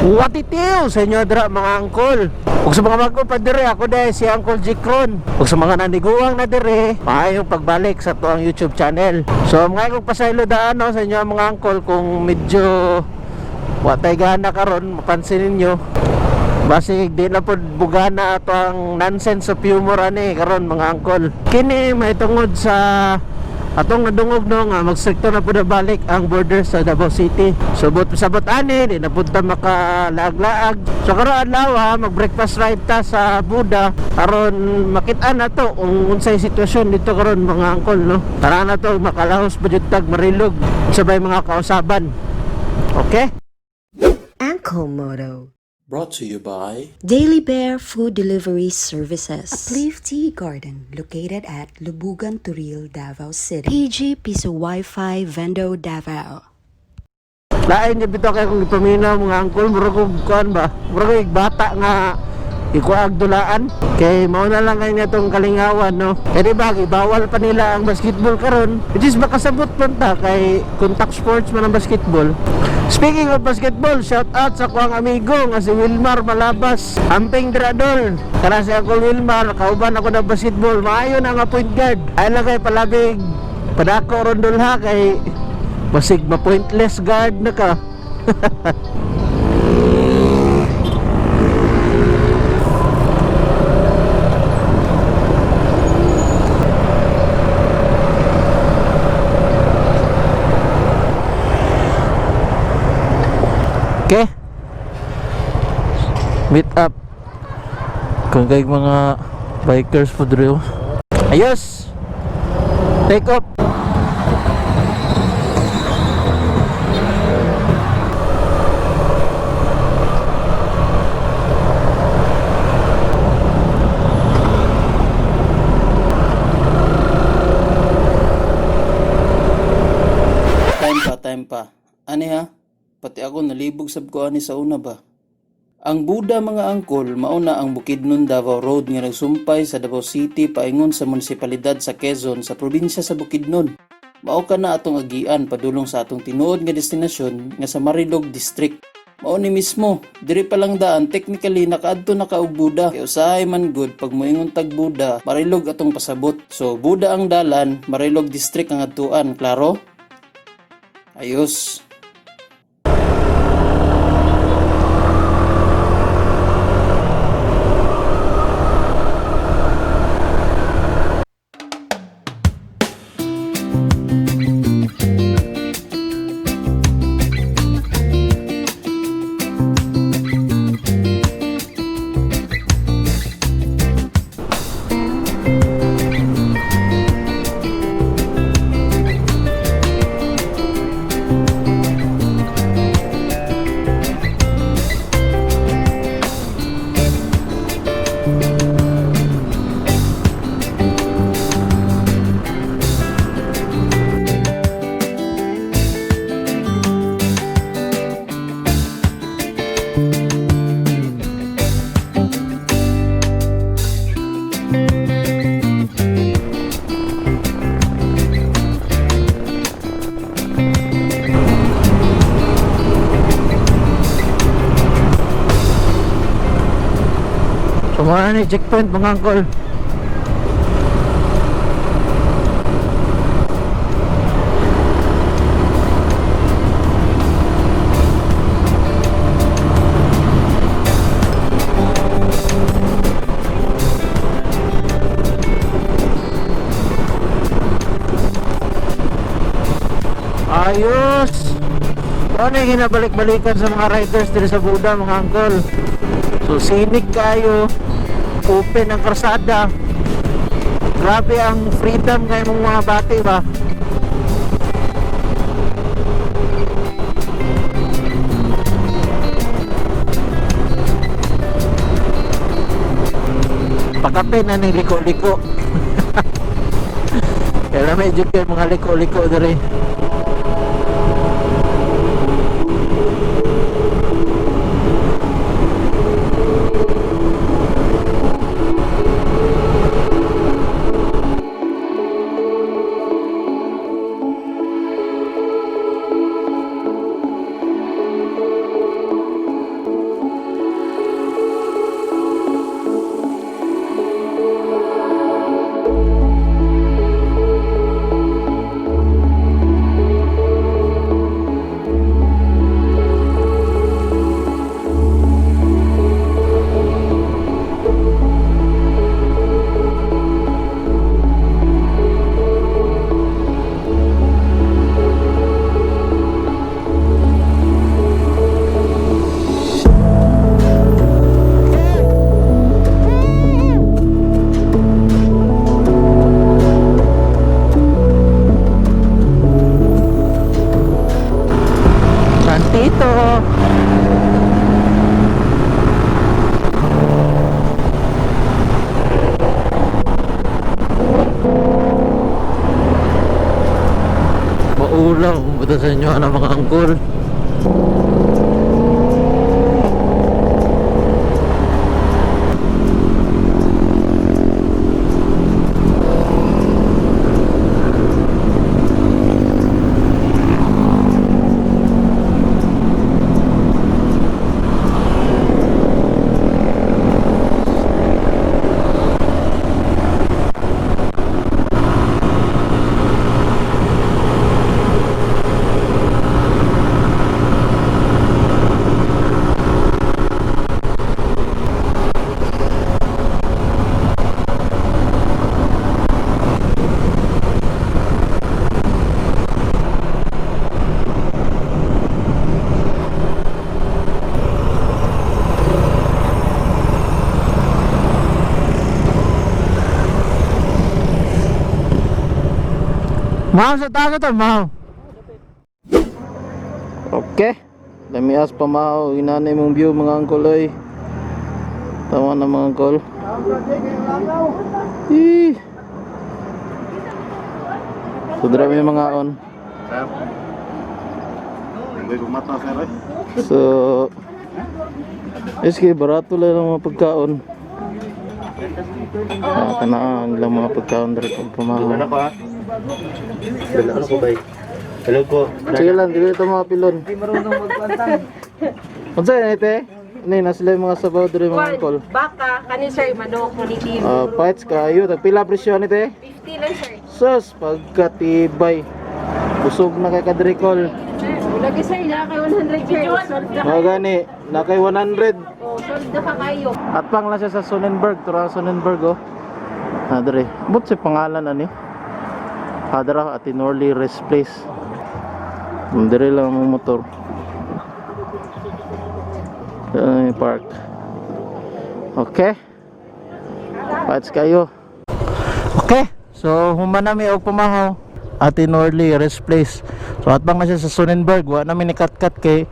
Watitiw sa inyo dira, mga angkol. Ug sa mga bago pa dire, ako dahil si Uncle Jikron. Ug sa mga naniguang na dire, maayong pagbalik sa tuang YouTube channel. So mga kong pasaylo daan, no, sa inyo, mga angkol, kung medyo watay gana karon, mapansin ninyo. Basig di na pod bugana ato ang nonsense of humor ani karon, mga angkol. Kini may tungod sa atong nadungog, no, nga magstrikto na pud na balik ang border sa Davao City. So but sabot ani di na pud ta makalaag-laag. So karon adlaw mag-breakfast ride ta sa Buda aron makita na to kung unsay sitwasyon dito karon, mga angkol, no. Tara na to, makalahos pa jud tag Marilog sabay mga kausaban. Okay? Uncle Moto. Brought to you by Daily Bear Food Delivery Services. Uplift Tea Garden, located at Lubugan, Turil, Davao City. PG Piso Wi-Fi Vendo Davao. Lain niya bitaw kay kung ipaminaw, mga angkol, murag og kuan ba? Murag og bata nga ikuag dulaan kay mao na lang kay natong kalingawan, no. Kay di ba bawal pa nila ang basketball karon, which is makasabot pud ta kay contact sports man ang basketball. Speaking of basketball, shout out sa kuang amigo nga si Wilmar Malabas. Amping dradol. Kana si Uncle Wilmar, kauban ako na basketball. Maayo na nga point guard. Ay lang kay palabig padako ron dol ha, kay basig ma pointless guard na ka. Okay. Meet up. Kung kay mga bikers po drill. Ayos. Take off. Time pa, time pa. Ani ha? Pati ako nalibog sab ko ani sa una ba. Ang Buda, mga angkol, mauna ang Bukidnon Davao Road nga nagsumpay sa Davao City paingon sa munisipalidad sa Quezon sa probinsya sa Bukidnon. Mao ka na atong agian padulong sa atong tinuod nga destinasyon nga sa Marilog District. Mao ni mismo, diri pa lang daan technically nakaadto na ka og Buda. Kay usahay man gud pag moingon tag Buda, Marilog atong pasabot. So Buda ang dalan, Marilog District ang adtuan, klaro? Ayos. So mga ni checkpoint, mga angkol. Ayos! Ano yung ginabalik-balikan sa mga riders dito sa Buda, mga angkol? So sinig kayo, open ang karsada. Grabe ang freedom ngayon mong mga bati ba? Pakape na ni liko-liko. Kaya medyo kayo mga liko-liko diri. to sa inyo ano mga angkol. Ma'am, sa taas ito, ma'am. Okay. Lamias pa mao inanay mong view mga angkol oy. Tama na mga angkol. Eh. So dira may mga on. Hindi ko mata sir eh. So Eske barato lang ang mga pagkaon. Ah, kanaan lang mga pagkaon diri kung pamahaw. Ano ko ah? Ano ko bay? Hello po. Sige lang, dili ito mga pilon. Hindi marunong magkwantang. Unsa yan ite? Ini na sila yung mga sabaw diri mga angkol. Baka, kani sir, manok, native. Ah, parts kayo, tagpila presyo ni te? 50 lang sir. Sus, pagkatibay. Busog na kay kadrikol. Lagi sir, na kay 100 sir. Sold na Mga gani, na kay 100. oh, sold na ka kayo. At pang lang siya sa Sonnenberg, Turang Sonnenberg oh. Ah, dere. But sa pangalan ani? Hadra at Norley Rest Place. Dere lang ang motor. Ay, park. Okay. Pats kayo. Okay, so human nami og pamahaw. Ate Norley Rest Place. So atbang na siya sa Sonnenberg, wa nami ni kat-kat kay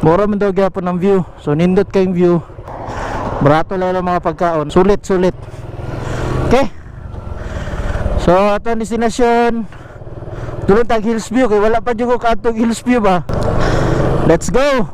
mura man daw gyapon ang view. So nindot kayong view. Barato lang ang mga pagkaon. Sulit, sulit. Okay. So ato ang destinasyon. Dulon tag Hills View kay wala pa jud ko kaadtong Hills View ba. Let's go.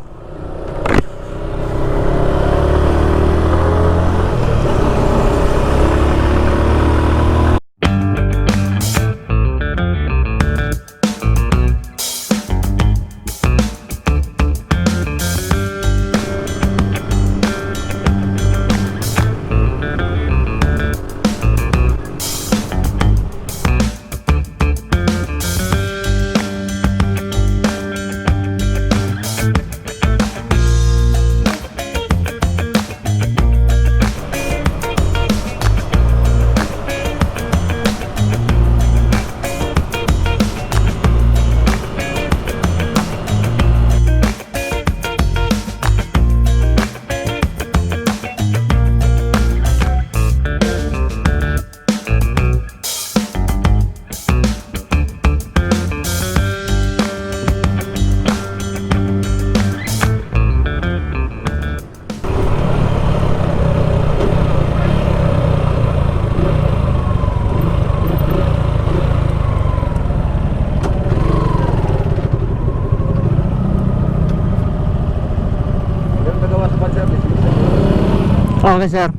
Okay, sir.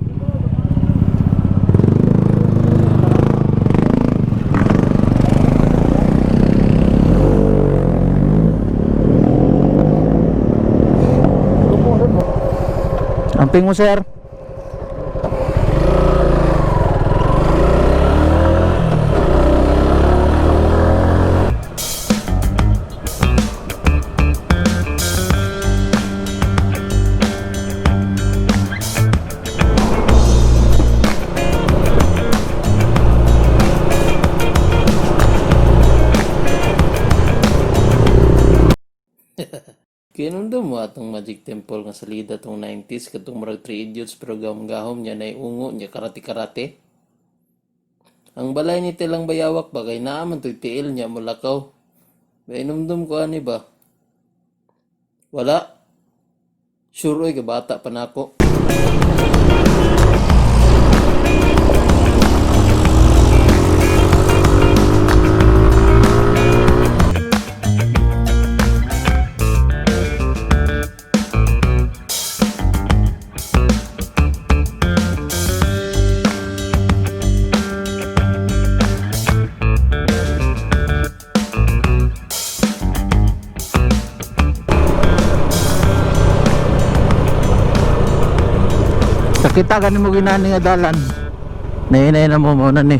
Amping mo, sir. Kinumdum mo atong Magic Temple nga salida tong 90s katong murag 3 Idiots pero gahom-gahom niya nay ungo niya karate-karate. Ang balay ni Tilang Bayawak ba kay naa man to'y tiil niya mulakaw. Mainumdum ko ani ba? Wala. Sure oy kabata pa nako. Nakita gani mo ginani nga dalan. Nahinay na mo mo na ni.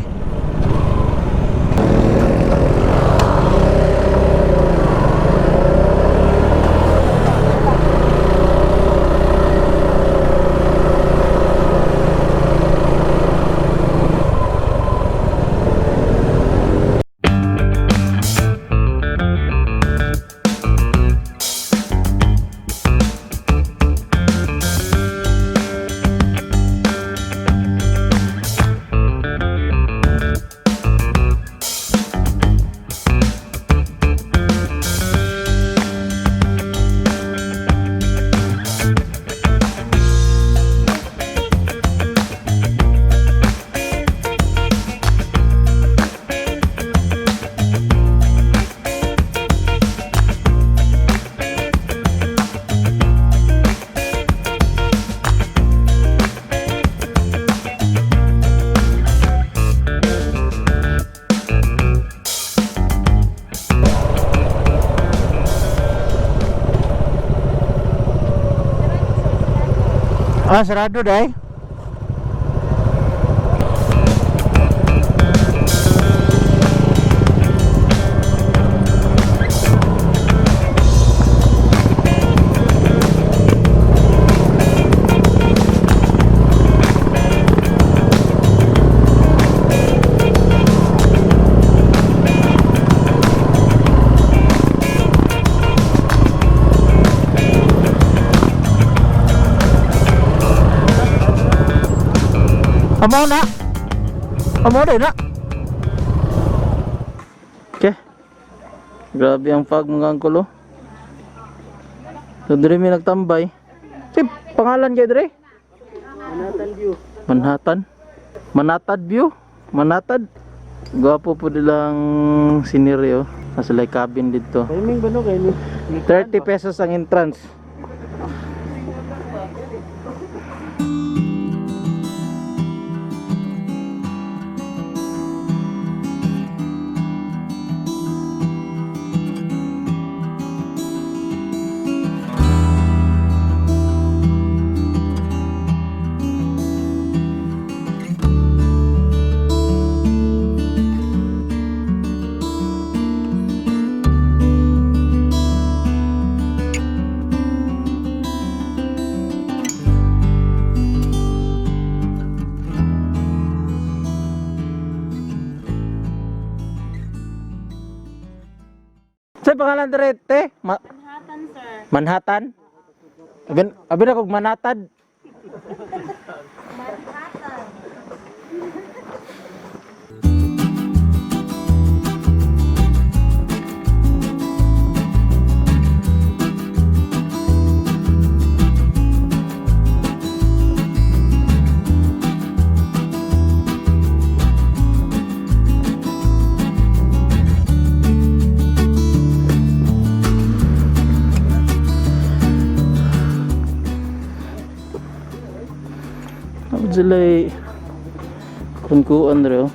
Ah, sarado dai. Amo na. Amo na na. Okay. Grabe ang fog mga angkol oh. So dire mi nagtambay. Si pangalan kay dire? Manhattan View. Manhattan. Manatad view. Manatad. Gwapo po nilang scenery oh. Nasa like cabin dito. Timing ba no kay ni? 30 pesos ang entrance. Sa pangalan dire te? Manhattan sir. Manhattan? Abi, abi na kog Manatad. Ako sila kunkuan dire oh.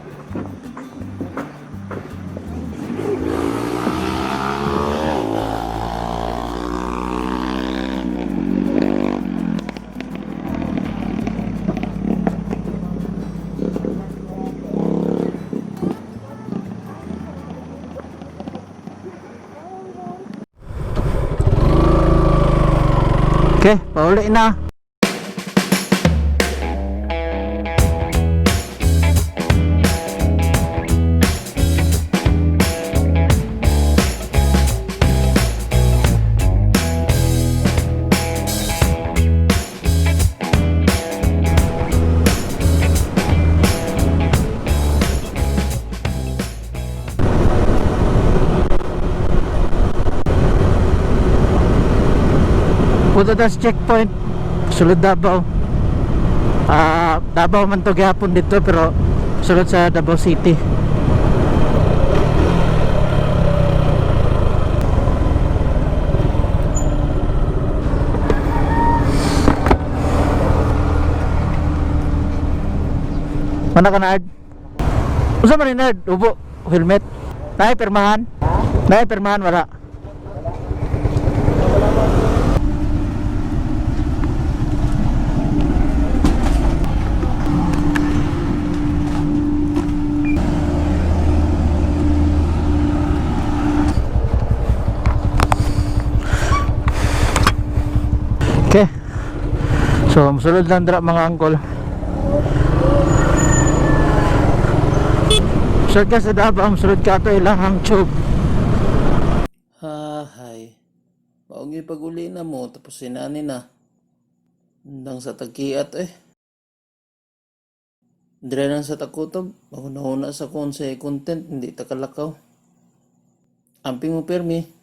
Okay, pauli na. Punta ta sa checkpoint sulod Davao. Ah, Davao man to gyapon dito pero sulod sa Davao City. Mana ka na, Ard? Unsa man ni Nard? Ubo, helmet. Naay pirmahan? Naay pirmahan wala. Okay. So, musulod lang dira, mga angkol. Sulod ka sa Davao, sulod ka ato ilahang tube. Hahay. Maong ipag-uli na mo tapos sinani na. Ndang sa tagkiat eh. Dire lang sa takutob, mahuna-huna sa kung sa content, hindi takalakaw. Amping mo pirmi.